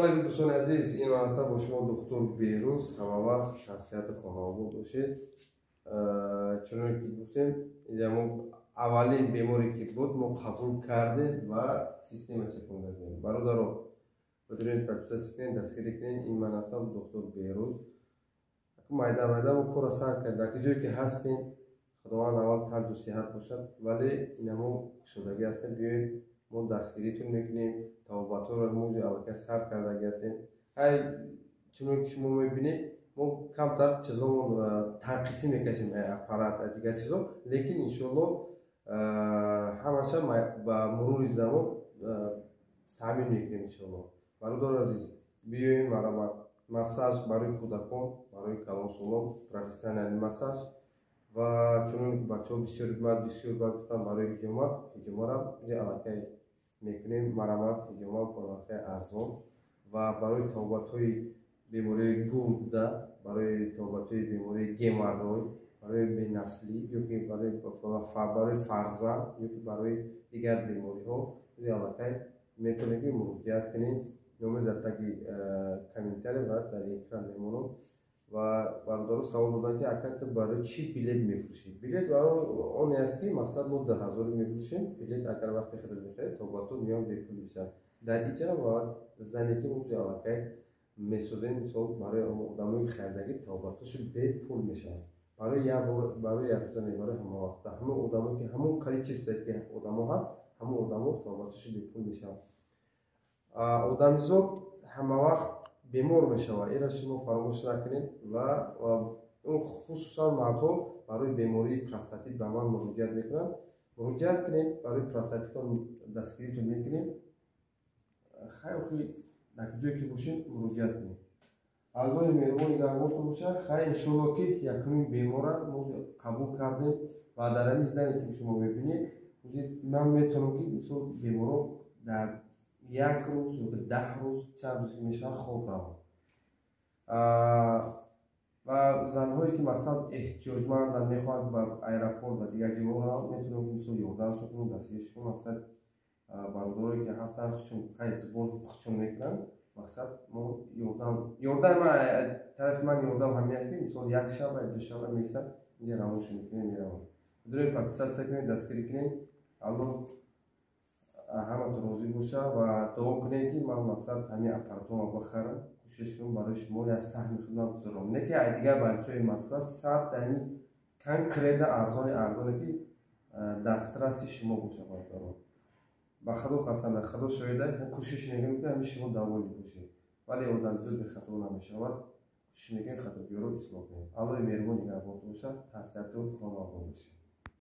Алейкум, дӯстони азиз, ин лаҳза бо шумо доктор Беҳрӯз. Ҳамавақт тансиҳату хонаобод бошед. Чуноне ки гуфтем, мо аввалин беморе ки буд, мо қабул кардем ва система секундазем. Бародаро, бидуред, подписаться кунед, дастгирӣ кунед. Ин ман ҳастам, доктор Беҳрӯз. Майда майда мо корро сар кардем. Дар ҷое ки ҳастем, Худованд аввал танду сиҳат бошад, вале инамо кушодагӣ ҳастем. Биёем, мо дастгиритон мекунем. Табобатҳоро мо аллакай сар кардагӣ ҳастем. Ай чуноне ки шумо мебинед, мо камтар чизомон танқисӣ мекашем, аппарат, дигар чизо, лекин иншоалло ҳамаша ба мурури замон таъмин мекунем, иншоалло. Бародари азиз, биёем, марҳамат. Массаж барои кӯдакон, барои калонсолон, профессиональный массаж. Ва чуноне ки бачаҳо бисёр бисёр бад гуфтанд, барои ҳиҷома, ҳиҷомаро аллакай мекунем. Марҳамат, ҳиҷома бо нархи арзон. Ва барои табобатҳои бемории гурда, барои табобатҳои бемории геморрой, барои бенаслӣ ёки барои фарзанд ёки барои дигар бемориҳо аллакай метавонед ки муроҷиат кунед. Номер дар таги комментарий ва дар экран мемонам. Ва бародаро савол доданд, ки ака, ту барои чӣ билет мефурӯшӣ? Билет барои оне аст, ки мақсад мо 2000 мефурӯшем билет. Агар вақте худат мехаред, табобатҳо миён бепул мешавад. Дар иҷа ва здание ки мо аллакай месозем, мисол, барои одамои харидагӣ табобатҳошо бепул мешавад. Барои як бор, барои як рӯза не, барои ҳамавақта. Ҳамон одамо ки ҳамон количествое ки одамо ҳаст, ҳамон одамо табобатҳошо бепул мешавад. Одамизод ҳамавақт бемор мешавад, инро шумо фаромӯш накунед. Ва хусусан мардҳо барои бемории простатит ба ман муроҷиат мекунанд. Муроҷиат кунед, барои простатитон дастгиритон мекунем. Хай, охи, дар ҷое ки бошед, муроҷиат кунед. Аллоҳи меҳрубон нигаҳбонтон бошад. Хай, иншоалло, ки якумин бемора мо қабул кардем. Ва дар ҳамин здание ки шумо мебинед, ман метавонам, ки мисол, беморо дар як рӯз ё 10 рӯз, чанд рӯз ки мешавад, хоб раванд. Ва занҳое ки, мақсад, эҳтиёҷманданд, мехоҳанд ба аэропорт ва дигар ҷоҳо раванд, метавонем, ки мисол, ёрдамшон кунем, дастгиришон. Мақсад, бародарое ки ҳастанд, хучун хай сбор хучун мекунанд. Мақсад, мо ёрдам, ёрдам тарафи ман, ёрдам ҳамин аст, ки мисол, як шаба, ду шаба меистад, инҷа равоншон мекунем, мераванд. Дуред, подписаться кунед, дастгирӣ кунед. Аллоҳ ҳаматон розӣ бошад. Ва дуо кунед, ки ман, мақсад, ҳамин аппаратонро бихарам, кӯшиш кунам, барои шумо як саҳми худам гузорам. Не ки ай дигар бачаҳои Москва сад ами конкретно арзони арзоне, ки дастраси шумо бошад. Бародарон, ба Худо қасам, Худо шоҳида, кӯшиш мекунем, ки ҳамин шумо довольный бошед. Вале одамзод бехато намешавад. Кӯшиш мекунем, хатогиҳоро ислоҳ кунем. Аллоҳи меҳрубон нигаҳбонтон бошад. Тансиҳату хонаобод бошед.